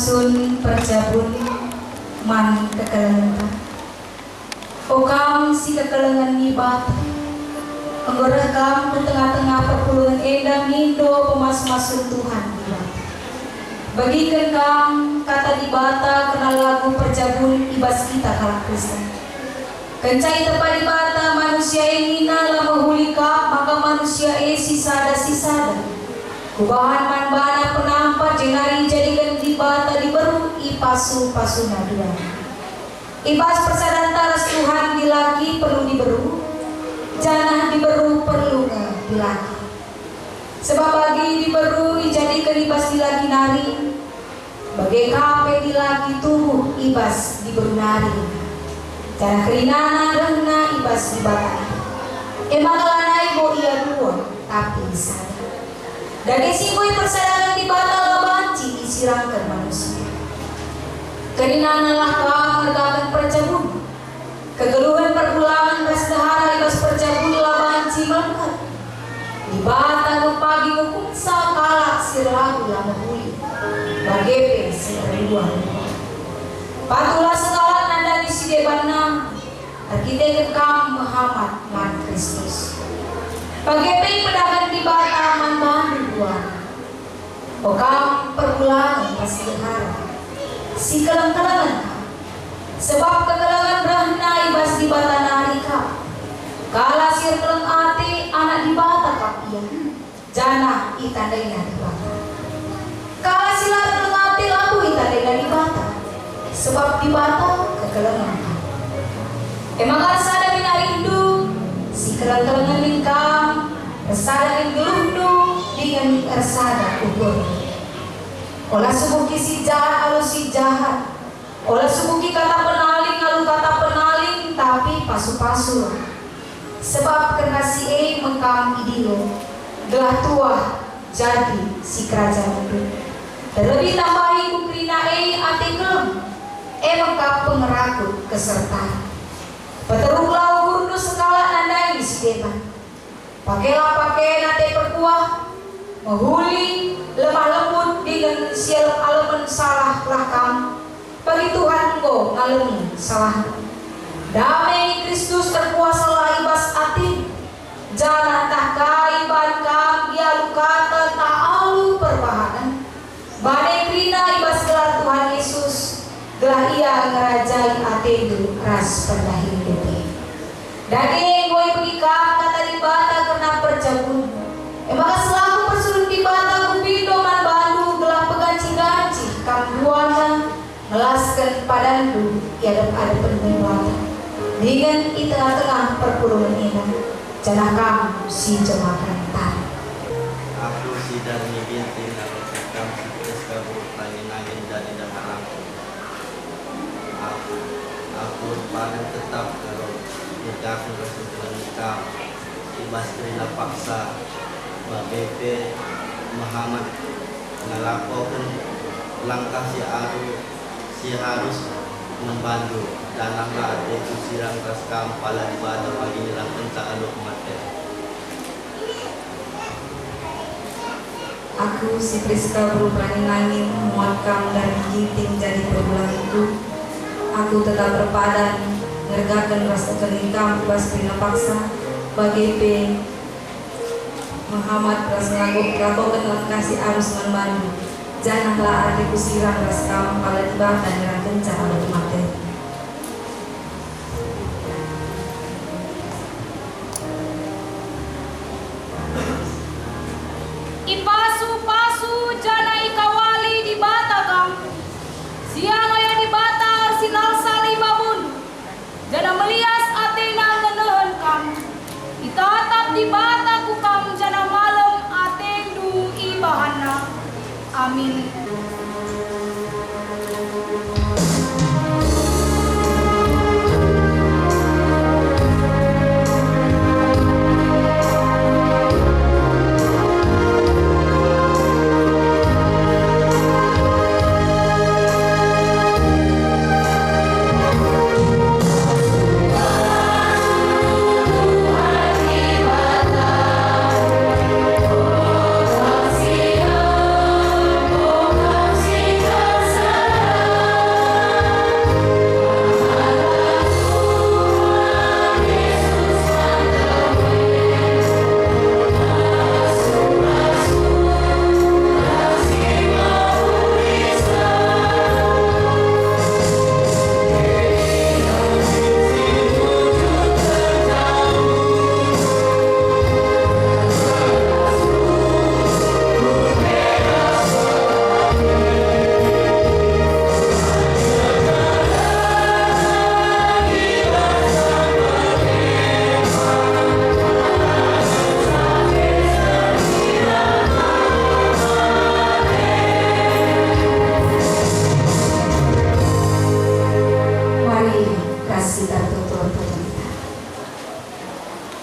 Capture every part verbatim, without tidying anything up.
Sun perjabun man kekelengenta. O kam si kekelengen Dibata, enggo reh kam ku tengah-tengah perpulungen enda mindo pemas-masun Tuhan Dibata. Begiken kam Kata Dibata kerna lagu perjabun i bas kita kalak Kristen. Kenca itepa Dibata manusia e nina la mehuli kap maka manusia e sisada-sisada. Kubahan man bana penampat jenari ijadiken Dibata diberu i pasu-pasuna dua. I bas persadanta ras Tuhan dilaki perlu diberu, janah diberu perlu nge dilaki. Sebab bagi diberu ijadiken i bas dilaki nari, bage ka pe dilaki tubuh i bas diberu nari, janah kerinana rehna i bas Dibata. E maka lanai bo ia dua, tapi sada. Dage si enggo ipersadaken Dibata la banci isirangken manusia. Kerinanalah kam ngergaken perjabun. Kegeluhen perbulangen ras ndehara i bas perjabun la banci melengket. Dibata nge pagi ngukumsa kalak si erlagu la mehuli, bage pe si erluah-luah. Patuhlah sekalak nandangi si debanna, erkiteken kam mehamat man Kristus. Bage pe ipedahken Dibata man bandu dua. O kam perbulangen ras ndehara, si keleng-kelengen kap. Sebab kekelengen rehna i bas Dibata nari kap. Kalak si erkeleng ate anak Dibata kap ia, janah itandaina Dibata. Kalak si la erkeleng ate labo itandaina Dibata, sebab Dibata kekelengen kap. E maka ersada min arihndu, si keleng-kelengen min kam, ersada min geluhndu, dingen ersada ukurndu. Ola subuhki si jahat alu si jahat, ola subuhki kata penaling alu kata penaling, tapi pasu-pasu. Sebab kerna si e me kam idilo, gelah tuah jadi sikerajanenndu. Terlebih tambahi ku kerina e ate keleng, e me kap pengerakut kesertain. Peteruklah ukurndu sekalak nandangi si deban. Pakailah paken ate perkuah, mehuli, lemah lembut, dingen si alem-alemen salahlah kam, bagi Tuhan enggo ngalemi salahndu. Dame Kristus erkuasalah i bas atendu, janah ntah kai bahan kam i alu kata ntah alu perbahanen. Bane kerina i bas gelar Tuhan Yesus, gelah Ia ngerajai atendu ras perdahinndu pe. Dage enggo ibegi kam Kata Dibata kerna perjabun. E maka selaku persuruhen Dibata kupindo man bandu gelah pegancih-gancih kam duana ngelasken padanndu i adep-adepen Dibata, dingen i tengah-tengah perpulungen enda, janah kam si jemaken tare. Aku si Darni Ginting, aku kam si Priska Buruk Langin-langin jadi ndeharangku. Aku, aku erpadan tetap terus ngergaken ras ngkelengi kam i bas kerina paksa, bage pe mehamat ngelakoken langkah si aru, si harus nembandu, janah la ateku sirang ras kam pala Dibata pagi nyerangkenca alu kematen. Aku si Priska Buruk Langin-langin, muat kam Darni Ginting jadi perbulangenku. Aku tetap erpadan ngergaken ras ngkelengi kam i bas kerina paksa, bage pe mehamat ras ngelakoken langkah si arus man bandu, janah la ateku sirang ras kam pala Dibata nyerangkenca alu kematen. Ipasu-pasu janah ikawali Dibata kam. Sia nge ia Dibata ersinalsal i babundu, janah melias ateNa ngenehen kam. Itatap Dibata ku kam janah malem atendu ibahanNa. Amin.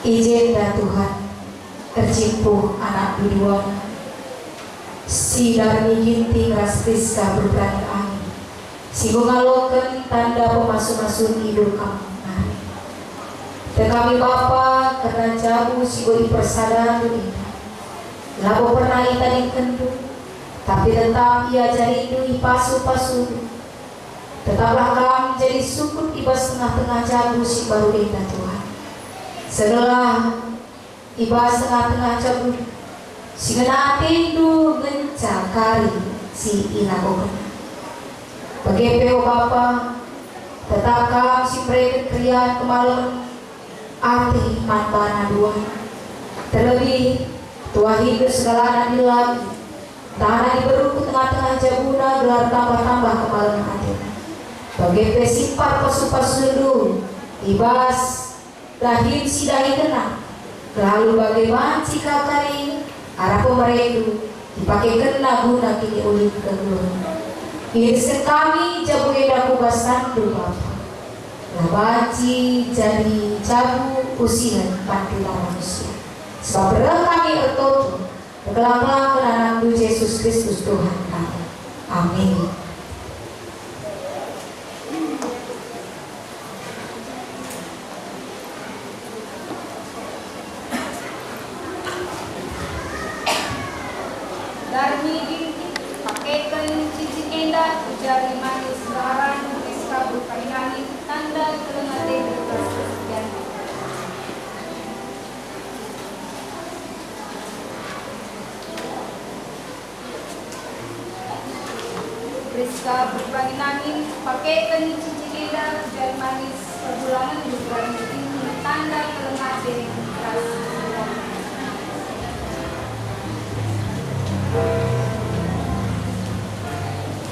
I jenda Tuhan, erjimpuh anak duduana, si Darmi Ginting ras Priska Berperangen Angin, si enggo ngaloken tanda pemasu-masun idur kam nari. Tekami Bapa, kerna jabu si enggo ipersadandu enda, labo pernah itadingkenndu, tapi tetap iajarindu, ipasu-pasundu. Tetaplah kam jadi sukut i bas tengah-tengah jabu si mbaru enda, Tuhan. Segelah i bas tengah-tengah jabu si ngena atendu ngenca kari si ilakokenna. Bage pe, o Bapa, tetap kam si mereken keriahen kemalemen ate man bana dua. Terlebih, tuahindu sekalak anak dilaki, tanah diberu ku tengah-tengah jabuna gelah tambah-tambah kemalemen atena. Bage pe simpar pasu-pasundu i bas dahin si dahikenna, gelah alu bage banci kap kari arah pemerendu ipakekenna guna kiniulin kegeluhen. Iendesken kami jabu enda ku basandu, Bapa. La banci jadi jabu usihen man kita manusia. Sebab reh kami ertoto, erkelang-kelang anakNdu Jesus Kristus Tuhan kami. Amin. Darmi Ginting, pakeken cici enda ku jari manis gelaranndu, Priska Berperangen Angin, tanda keleng atendu ras kesetianndu. Priska Berperangen Angin, pakeken cici enda ku jari manis perbulangen Darmi Ginting, tanda keleng ate ras kesetian.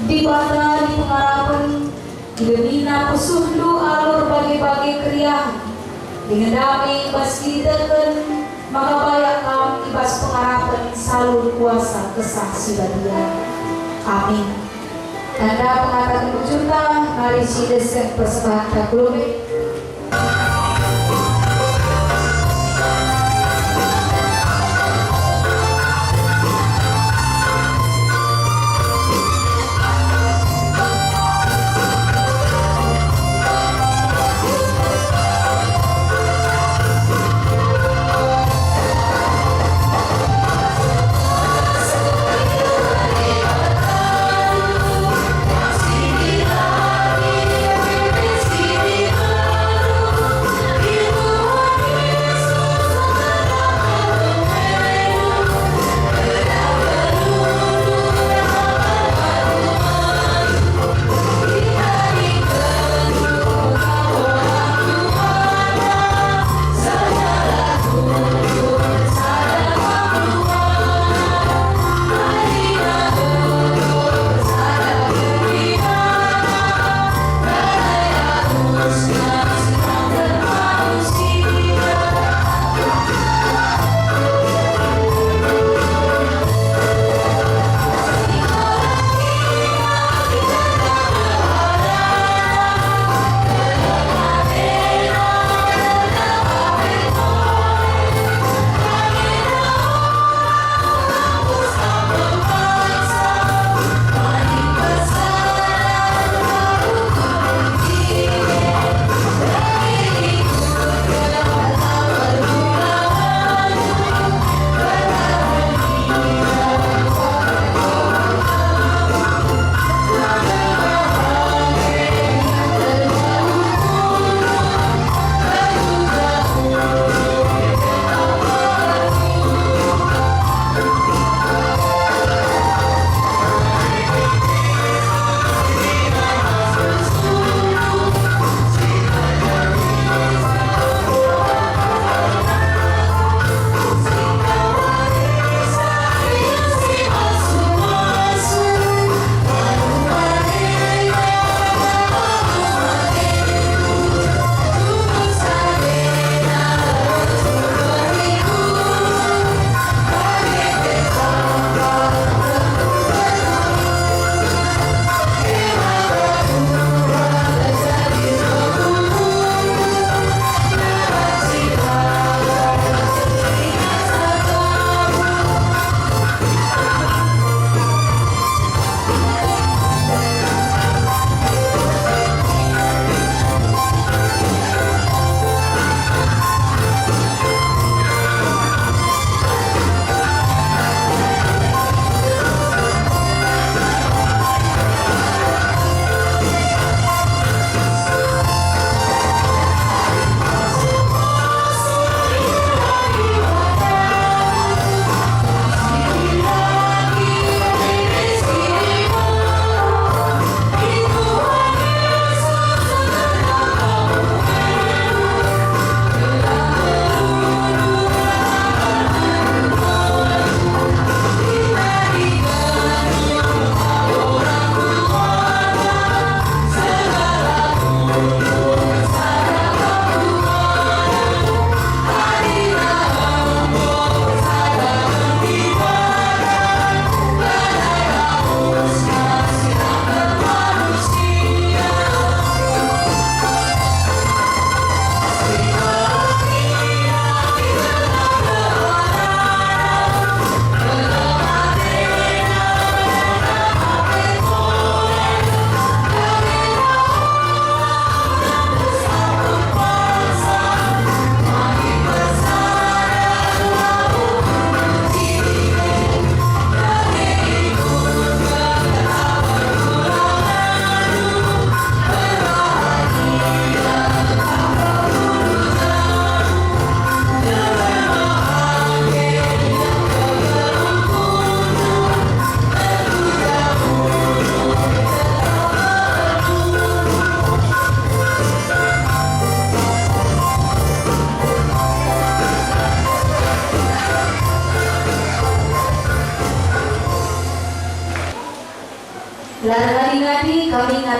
Dibata ni pengarapen, ilemina pusuhndu alu erbage-bage keriahen, dingen dame i bas kiniteken maka bayak kam i bas pengarapen si alu kuasa Kesah Si Badia. Amin. Tanda pengataken bujurta, mari siendesken persembahenta ku lebe.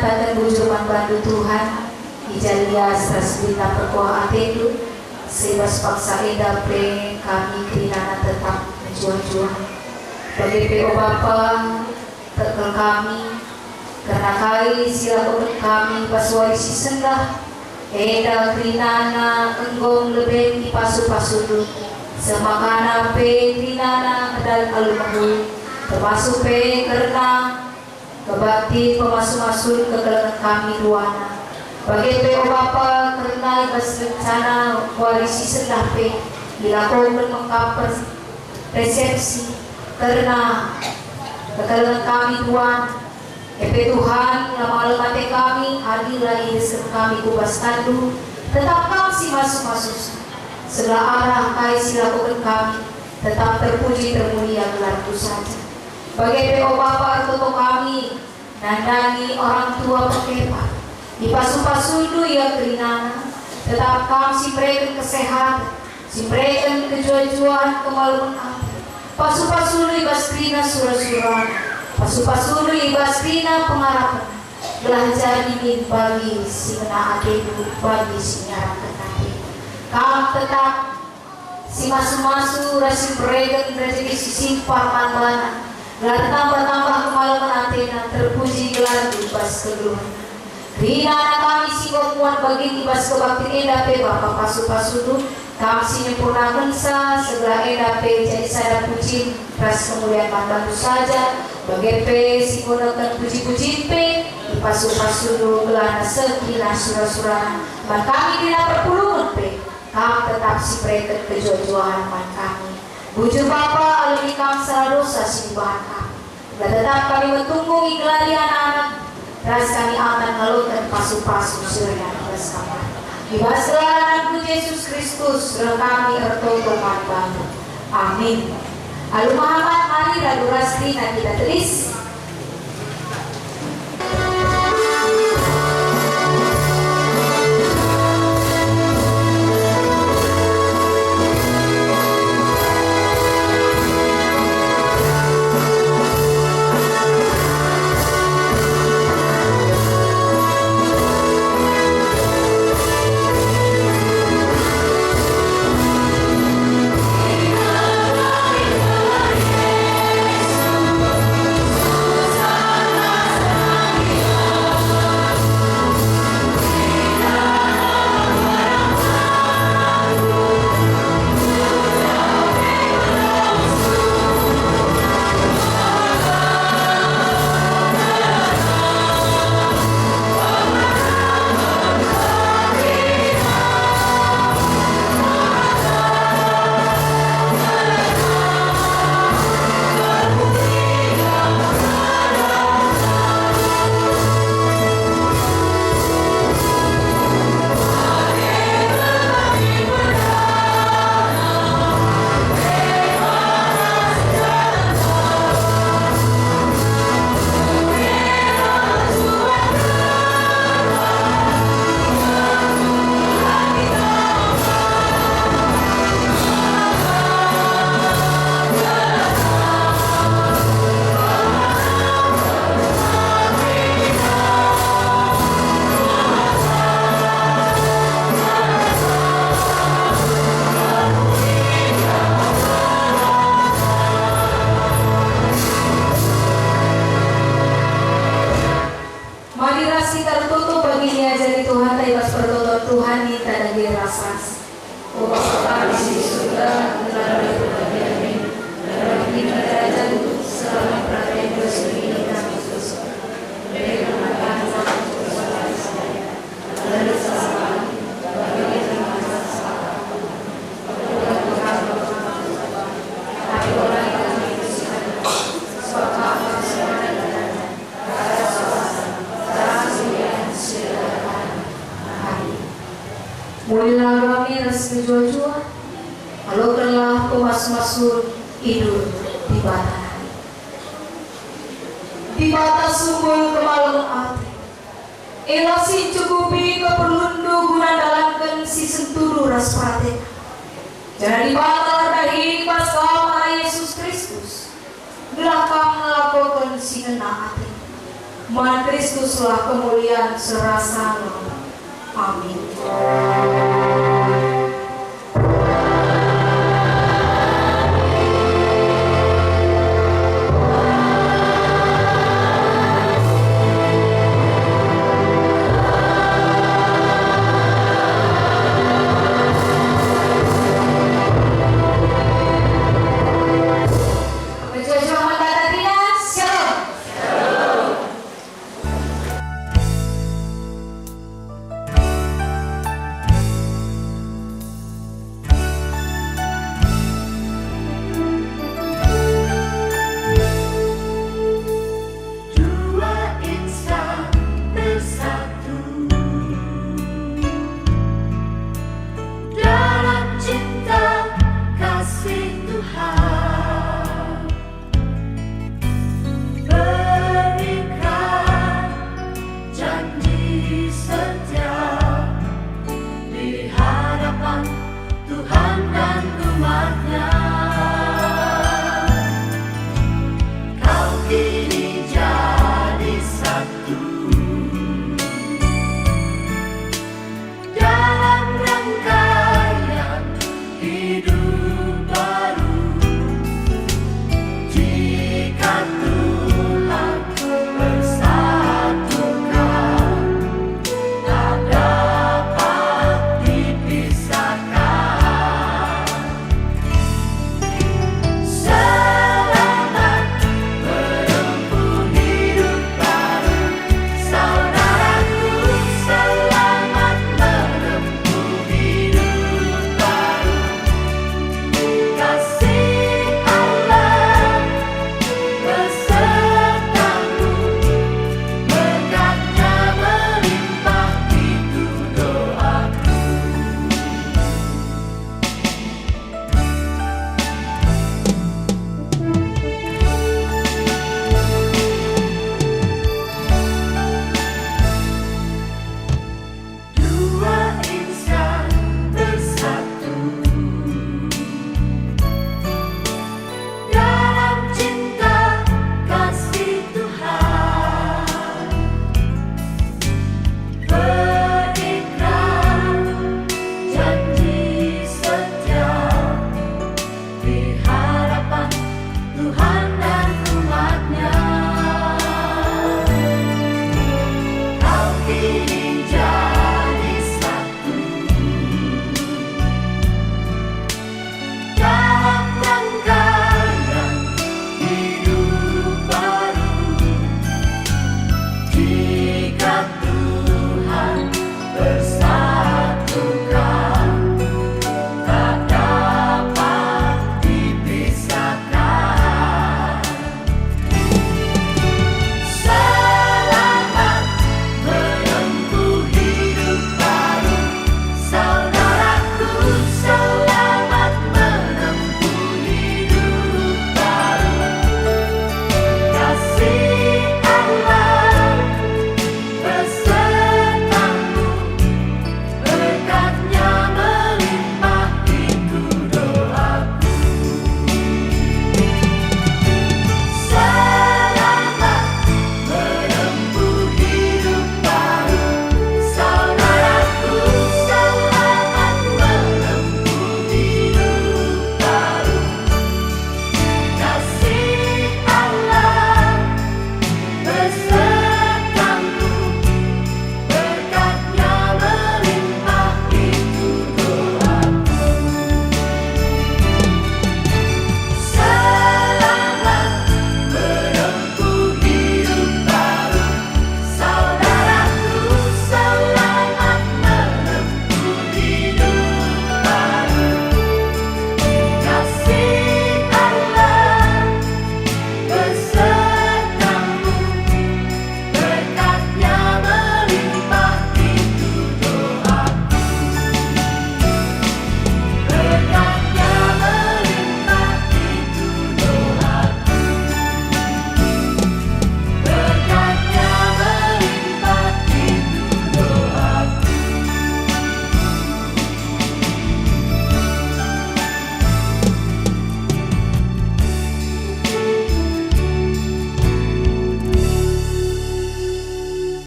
Kataken bujur man bandu Tuhan, i ja lias ras berita perkuah atendu, seh i bas paksa enda pe kami kerinana tetap mejuah-juah. Bage pe, o Bapa, tekel kami, kerna kai si lakoken kami bas wari si sendah, enda kerinana enggo leben ipasu-pasundu, semakana pe kerinana erdalan alu mehuli, termasuk pe kerna kebaktin pemasu-masun kekelengen kami duana. Bage pe, o Bapa, kerna i bas rencana wari si sendah pe ilakoken mekap per-, resepsi kerna kekelengen kami duana. E pe Tuhan, la malem ate kami adi la iendesken kami ku bas tanNdu, tetap Kam si masu-masu, seh arah kai si lakoken kami, tetap terpuji termulia gelarNdu saja. Bage pe, o Bapa, ertoto kami nandangi orang tua pengkepar. Ipasu-pasuNdu ia kerinana, tetap Kam si mereken kesehaten, si mereken kejuah-juahen kemalemen ate. Pasu-pasuNdu i bas kerina sura-surana, pasu-pasuNdu i bas kerina pengarapenna, gelah jadi min bagi si ngena atendu, bagi si nyaranken atendu. Kam tetap si masu-masu ras si mereken rejeki si simpar man bana, gelah ertambah-tambah kemalemen atena, terpuji gelarNdu bas kegeluhenna. Kerina anak kami si enggo muat bagin i bas kebaktin enda pe, Bapa, pasu-pasuNdu, Kam si nyempurnakenca, seh gelah enda pe jadi sada pujin ras kemulian man bandu saja, bage pe si enggo neken puji-pujin pe, ipasu-pasuNdu gelah seh kerina sura-surana man kami kerina perpulungen pe. Kam tetap si mereken kejuah-juahen man kami. Bujur Bapa, alemi Kam sala dosa si ibahan kami. Enda tetap kami metunggung igelari anak-anak, ras kami angkat ngaloken pasu-pasu si reh i bas Kam. I bas gelar AnakNdu Jesus Kristus, reh kami ertoto man Bandu. Amin. Alu mehamat, mari lalu ras kerina kita tedis. Mari ras kita ertoto bagi niajari Tuhanta i bas pertoton Tuhan, ninta dage ras-ras. O Bapa kami si i Surga, gelarNdu erbadia min, gelarNdu kerina kerajainNdu, seh kami peratenNdu i bas surga. Mulihlah kami ras mejuah-juah, alokenlah pemasu-masun i Dibata Dibata nari. Dibata sumber kemalemen ate, ela si ncukupi keperlunndu guna ndalanken si sentudu ras peratena. Janah Dibata erdahin bas Kam, Anak Yesus Kristus, gelah Kam ngelakoken si ngena ateNdu. Man Kristuslah kemulian serasa nge.